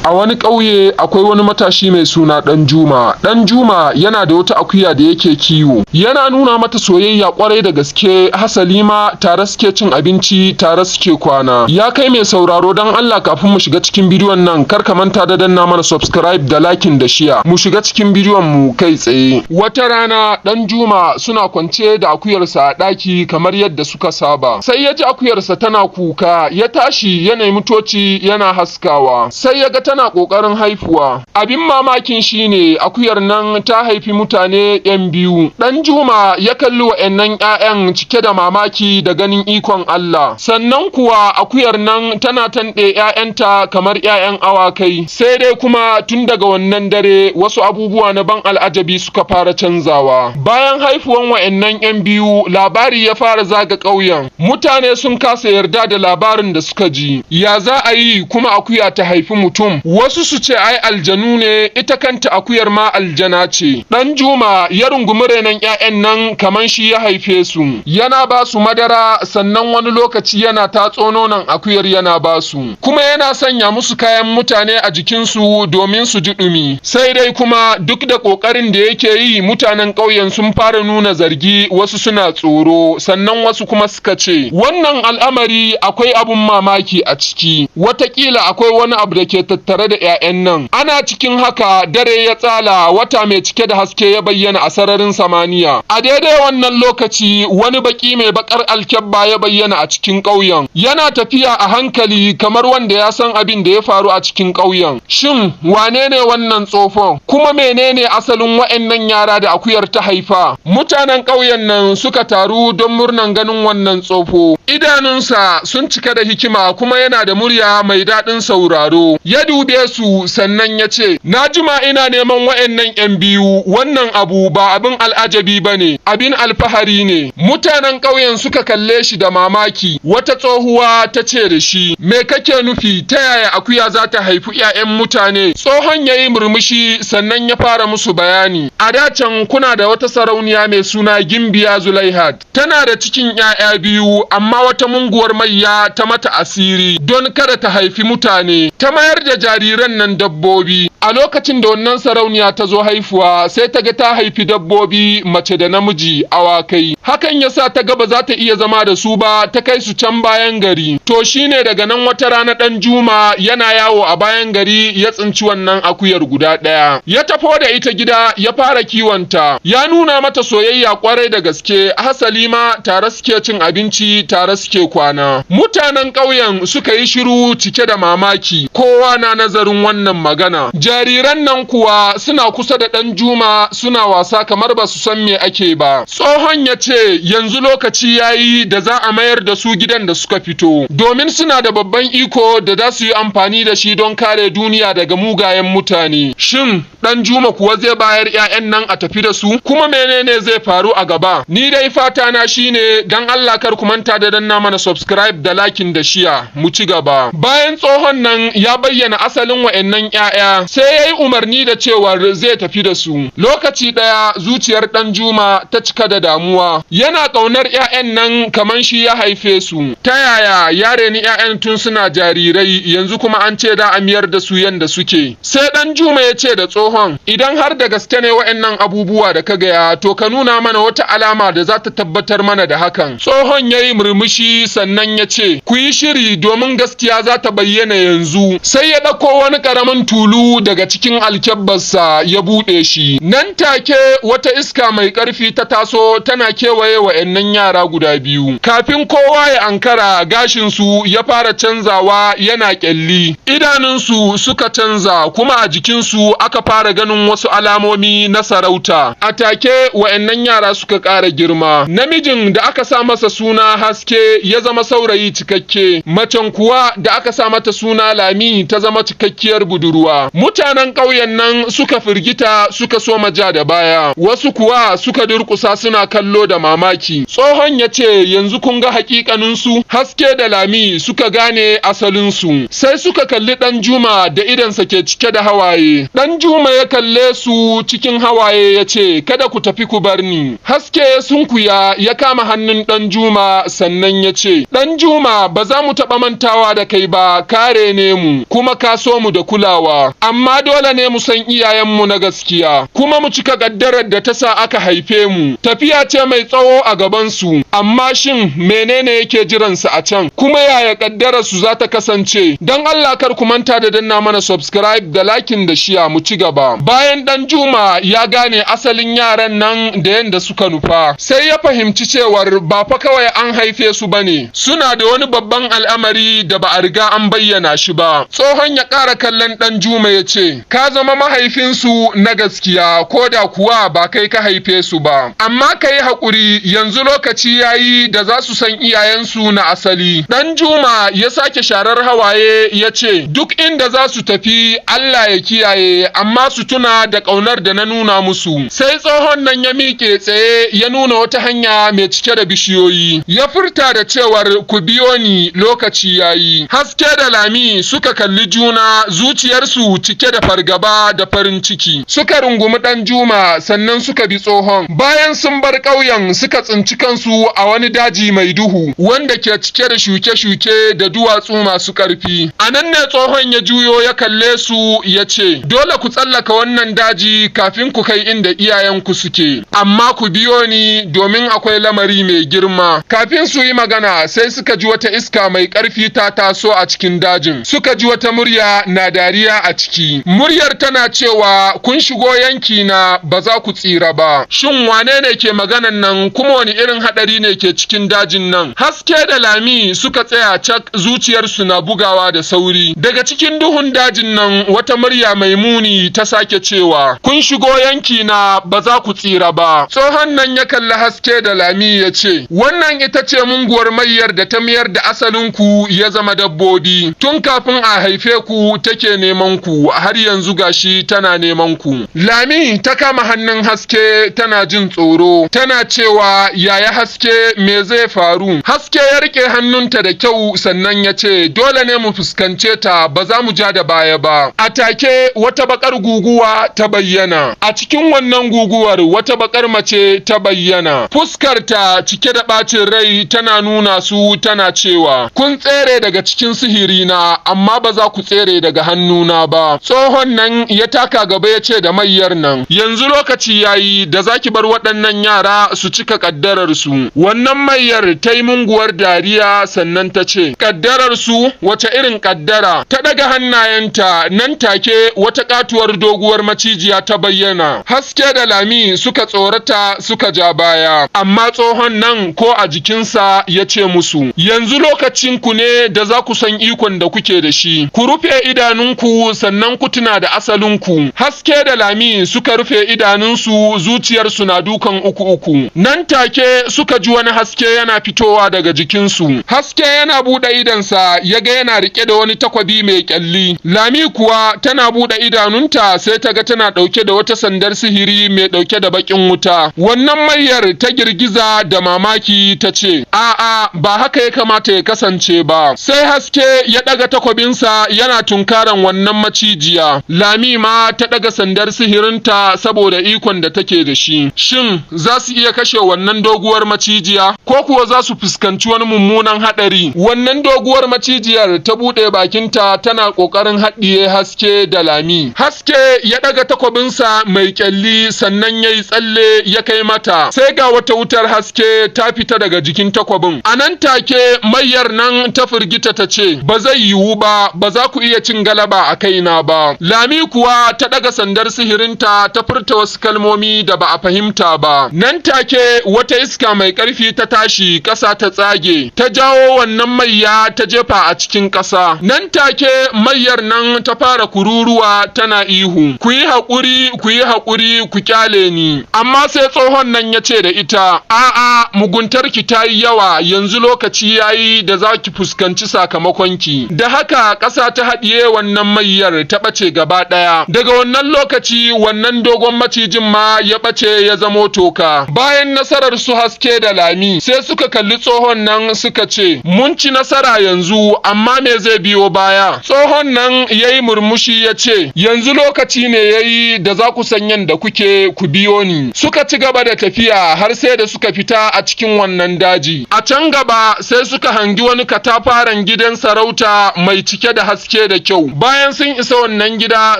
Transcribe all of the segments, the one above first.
A wani ƙauye akwai wani matashi mai suna Ɗanjuma. Ɗanjuma yana da wata akuya da yake kiwo. Yana nuna mata soyayya ƙwarai da gaske, hasali ma tare suke cin abinci, tare suke kwana. Ya kai mai sauraro, don Allah kafin mu shiga cikin bidiyon nan, kar ka manta da danna mana subscribe da liking da share. Mu shiga cikin bidiyon mu kai tsaye. Wata rana Ɗanjuma suna kwance da akuyarsa a ɗaki kamar yadda suka saba. Sai ya ji akuyarsa tana kuka, ya tashi ya nemi toci yana haskawa. Sai ya ga tana ƙoƙarin haifuwa. Abin mamakin shine akuyar nan ta haifi mutane 'yan biyu. Ɗanjuma ya kalli wa'annan 'ya'yan cike da mamaki da ganin ikon Allah. Sannan kuwa akuyar nan tana tanɗe 'ya'yanta kamar 'ya'yan awakai. Sai dai kuma tun daga wannan dare wasu abubuwa na ban al'ajabi suka fara canzawa. Bayan haifuwan wa'annan 'yan biyu, labari ya fara zaga ƙauyen. Mutane sun kasa yarda da labarin da suka ji. Ya za a yi kuma akuya ta haifi mutum? Wasu su ce ai aljanu ne, ita kanta akuyar ma aljana ce. Ɗanjuma ya rungumi renon 'ya'yan nan kaman shi ya haife su. Yana ba su madara, sannan wani lokaci yana tatso nonon akuyar yana ba su. Kuma yana sanya musu kayan mutane a jikinsu domin su ji ɗumi. Sai dai kuma duk da ƙoƙarin da yake yi, mutanen ƙauyen sun fara nuna zargi, wasu suna tsoro, sannan wasu kuma suka ce wannan al'amari akwai abun mamaki a ciki. Wataƙila akwai wani abu da ke tattare da 'ya'yan nan. Ana cikin haka dare ya tsala, wata mai cike da haske ya bayyana a sararin samaniya. A daidai wannan lokaci wani baki mai bakar alkyabba ya bayyana a cikin ƙauyen. Yana tafiya a hankali kamar wanda ya san abin da ya faru a cikin ƙauyen. Shin wane ne wannan tsofon? Kuma menene asalin wa'annan yara da akuyar ta haifa? Mutanen ƙauyen nan suka taru don murnan ganin wannan tsofo. Idanunsa sun cika da hikima, kuma yana da murya mai daɗin sauraro. Ya dube su sannan ya ce, "Na jima ina neman wa'annan 'yan biyu, wannan abu ba abin al'ajabi ba ne, abin alfahari ne." Mutanen ƙauyen suka kalle shi da mamaki. Wata tsohuwa ta ce da shi, "Me kake nufi? Ta yaya akuya za ta haifi 'ya'yan mutane?" Tsohon ya yi murmushi sannan ya fara musu bayani. "A da can kuna da wata sarauniya mai suna Gimbiya Zulaihat. Tana da cikin 'ya'ya biyu, amma wata munguwar mayya ta mata asiri don kada ta haifi mutane. Ta mayar da jariran nan dabbobi. A lokacin da wannan sarauniya ta zo haifuwa, sai ta ga ta haifi dabbobi mace da namiji, awakai. Hakan ya sa ta ga ba za ta iya zama da su ba, ta kai su can bayan gari. To shine daga nan wata rana Ɗanjuma yana yawo a bayan gari ya tsinci wannan akuyar guda ɗaya. Ya tafo da ita gida ya fara kiwonta. Ya nuna mata soyayya kwarai da gaske, hasali ma tare suke cin abinci, tare suke kwana." Mutanen ƙauyen suka yi shiru cike da mamaki, kowa na nazarin wannan magana. Jariran nan kuwa suna kusa da Ɗanjuma suna wasa kamar ba su san me ake ba. Tsohon ya ce yanzu lokaci ya yi da za a mayar da su gidan da suka fito, domin suna da babban iko da za su yi amfani da shi don kare duniya daga mugayen mutane. Shin Ɗanjuma kuwa zai bayar 'ya'yan nan a tafi da su? Kuma menene zai faru a gaba? Ni dai fata na shine, dan Allah kar ku manta da danna mana subscribe da liking da share. Mu ci gaba. Bayan tsohon nan ya bayyana asalin wa'annan 'ya'ya, sai ya yi umarni da cewar zai tafi da su. Lokaci ɗaya zuciyar Ɗanjuma ta cika da damuwa. Yana ƙaunar 'ya'yan nan kamar shi ya haife su. Ta yaya ya reni 'ya'yan tun suna jarirai, yanzu kuma an ce da a miyar da su yanda suke? Sai Ɗanjuma ya ce da tsohon, "Idan har da gaske ne wa'annan abubuwa da ka gaya, to ka nuna mana wata alama da za ta tabbatar mana da hakan." Tsohon ya yi murmushi sannan ya ce, "Ku yi shiri, domin gaskiya za ta bayyana yanzu." Sai ya ɗauko wani ƙaramin tulu daga cikin alkyabbarsa ya buɗe shi. Nan take wata iska mai ƙarfi ta taso tana kewaye wa'annan yara guda biyu. Kafin kowa ya ankara, gashinsu ya fara canzawa yana ƙyalli. Idanunsu suka canza, kuma a jikinsu aka fara ganin wasu alamomi na sarauta. A take wa'annan yara suka ƙara girma. Namijin da aka sa masa suna Haske ya zama saurayi cikakke, macen kuwa da aka sa mata suna Lami ta zama cikakkiyar budurwa. Mutanen ƙauyen nan suka firgita suka soma ja da baya, wasu kuwa suka durƙusa suna kallo da mamaki. mamaki. Tsohon ya ce, "Yanzu kun ga hakikaninsu?" Haske da Lami suka gane asalinsu. Sai suka kalli Ɗan Juma da idansa ke cike da hawaye. Ɗan Juma ya kalle su cikin hawaye ya ce, "Kada ku tafi ku bar ni." Haske ya sunkuya ya kama hannun Ɗan Juma, sannan ya ce, "Ɗan Juma, ba za mu taɓa mantawa da kai ba, ka rene mu, kuma ka so mu da kulawa. Amma dole ne mu san iyayenmu na gaskiya, kuma mu cika ƙaddarar da ta sa aka haife mu." Tafiya ce mai tsawo a gabansu, amma shin menene yake jiransu a can? Kuma yaya ƙaddararsu za ta kasance? Don Allah kar ku manta da danna mana subscribe da liking da share, mu ci gaba. Bayan Ɗan Juma ya gane asalin yaran nan da yanda suka nufa, sai ya fahimci cewar ba fa kawai an haife su bane, suna da wani babban al'amari da ba a riga an bayyana shi ba. Tsohon ya ƙara kallon Ɗan Juma ya ce, "Ka zama mahaifinsu na gaskiya, ko da kuwa ba kai ka haife su ba. Amma ka yi haƙuri, yanzu lokaci ya yi da za su san iyayensu na asali." Ɗan Juma ya sake sharar hawaye ya ce, "Duk inda za su tafi, Allah ya kiyaye, amma su tuna da ƙaunar da na nuna musu." Sai tsohon nan ya miƙe tsaye ya nuna wata hanya mai cike da bishiyoyi. Ya furta da cewar, "Ku biyo ni, lokaci yayi." Haske da Lami suka kalli juna, zuciyarsu cike da fargaba da farin ciki. Suka rungumi Ɗan Juma, sannan suka bi tsohon. Bayan sun bar ƙauyen, suka tsinci kansu a wani daji mai duhu wanda ke cike da shuke-shuke da duwatsu masu ƙarfi. A nan ne tsohon ya juyo ya kalle su ya ce, "Dole ku tsallaka wannan daji kafin ku kai inda iyayenku suke, amma ku biyo ni domin akwai lamari mai girma." Kafin su yi magana, sai suka ji wata iska mai ƙarfi ta taso a cikin dajin. Suka ji wata murya na dariya a ciki. Muryar tana cewa, "Kun shigo yanki na, ba za ku tsira ba." Shin wane ne ke maganan nan, kuma wani irin haɗari ne ke cikin dajin nan? Haske da Lami suka tsaya cak, zuciyarsu na bugawa da sauri. Daga cikin duhun dajin nan, wata murya mai muni ta sake cewa, "Kun shigo yanki na, ba za ku tsira ba." Tsohon nan ya kalli Haske da Lami ya ce, "Wannan ita ce munguwar mayyar da ta mayar da asalinku ya zama dabbobi. Tun kafin a haife ku take neman ku, har yanzu gashi tana neman ku." Lami ta kama hannun Haske tana jin tsoro, tana cewa, "Yaya Haske, me zai faru?" Haske ya rike hannunta da kyau, sannan ya ce, "Dole ne mu fuskance ta, ba za mu ja da baya ba." A take wata bakar guguwa ta bayyana. A cikin wannan guguwar wata bakar mace ta bayyana. Fuskarta cike da bacin rai, tana nuna su tana cewa, "Kun tsere daga cikin sihirina, amma ba za ku tsere daga hannuna ba." Tsohon nan ya taka gaba ya ce da mayyar nan, "Yanzu lokaci yayi da zaki bar waɗannan yara su cika ƙaddararsu." Wannan mayyar ta yi munguwar dariya, sannan ta ce, "Ƙaddararsu? Wace irin ƙaddara?" Ta ɗaga hannayenta, nan take wata ƙatuwar doguwar macijiya ta bayyana. Haske da Lami suka tsorata suka ja baya, amma tsohon nan ko a jikinsa, ya ce musu, "Yanzu lokacin ku ne da za ku san ikon da kuke da shi. Ku rufe idanunku, sannan ku tuna da asalinku." Haske da Lami suka rufe idanunsu, zuciyarsu na dukan uku uku. Nan take suka ji wani haske yana fitowa daga jikinsu. Haske yana buɗe idonsa ya ga yana riƙe da wani takwabi mai ƙyalli. Lami kuwa tana buɗe idanunta sai ta ga tana ɗauke da wata sandar sihiri mai ɗauke da baƙin wuta. Wannan mayyar ta girgiza da mamaki ta ce, "A'a, ba haka ya kamata ya kasance ba." Sai Haske ya ɗaga takwabinsa yana tunkaran wannan macijiya. Lami ma ta ɗaga sandar sihirinta saboda ikon da take da shi. Shin za su iya kashe wannan doguwar macijiya, ko kuwa za su fuskanci wani mummunan haɗari? Wannan doguwar macijiyar ta buɗe bakinta tana ƙoƙarin haɗiye Haske da Lami. Haske ya ɗaga takwabinsa mai ƙyalli, sannan ya yi tsalle ya kai mata. Sai ga wata wutar haske ta fita daga jikin takwabin. A nan take mayyar nan ta firgita ta ce, "Ba zai yiwu ba, ba za ku iya cin galaba a kaina ba." Lami kuwa ta ɗaga sandar sihirinta ta furta wasu kalmomi da ba a fahimta ba. Nan take wata iska mai ƙarfi ta tashi, ƙasa ta tsage, ta jawo wannan mayya ta jefa a cikin ƙasa. Nan take mayyar nan ta fara kururuwa tana ihu, "Ku yi haƙuri, ku yi haƙuri, ku kyale ni." Amma sai tsohon nan ya ce da ita, "A'a, muguntarki ta yi yawa, yanzu lokaci yayi da za ki fuskanci sakamakonki." Da haka ƙasa ta haɗiye wannan mayyar ta ɓace gaba ɗaya. Daga wannan lokaci wannan dogon macijin ma ya ɓace ya zamo toka. Bayan nan Nasarar su Haske da Lami? Sai suka kalli tsohon nan suka ce, "Mun ci nasara yanzu, amma me zai biyo baya?" Tsohon nan ya yi murmushi ya ce, "Yanzu lokaci ne ya yi da za ku san yadda kuke, ku biyo ni." Suka ci gaba da tafiya har sai da suka fita a cikin wannan daji. A can gaba sai suka hangi wani katafaren gidan sarauta mai cike da haske da kyau. Bayan sun isa wannan gida,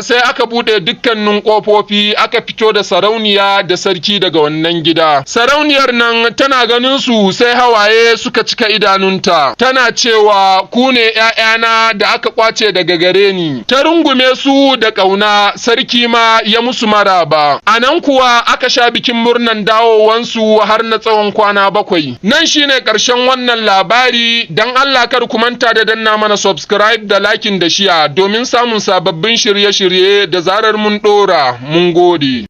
sai aka buɗe dukkanin ƙofofi, aka fito da sarauniya da sarki daga wannan gida. Sarauniyar nan tana ganin su sai hawaye suka cika idanunta, tana cewa, "Ku ne ‘ya'yana da aka kwace daga gare ni." Ta rungume su da ƙauna, sarki ma ya musu maraba. A nan kuwa aka sha bikin murnan dawowansu har na tsawon kwana 7. Nan shine ƙarshen wannan labari. Don Allah kar ku manta da danna mana subscribe da liking da share domin samun sababbin shirye-shirye da zarar mun ɗora. Mun gode.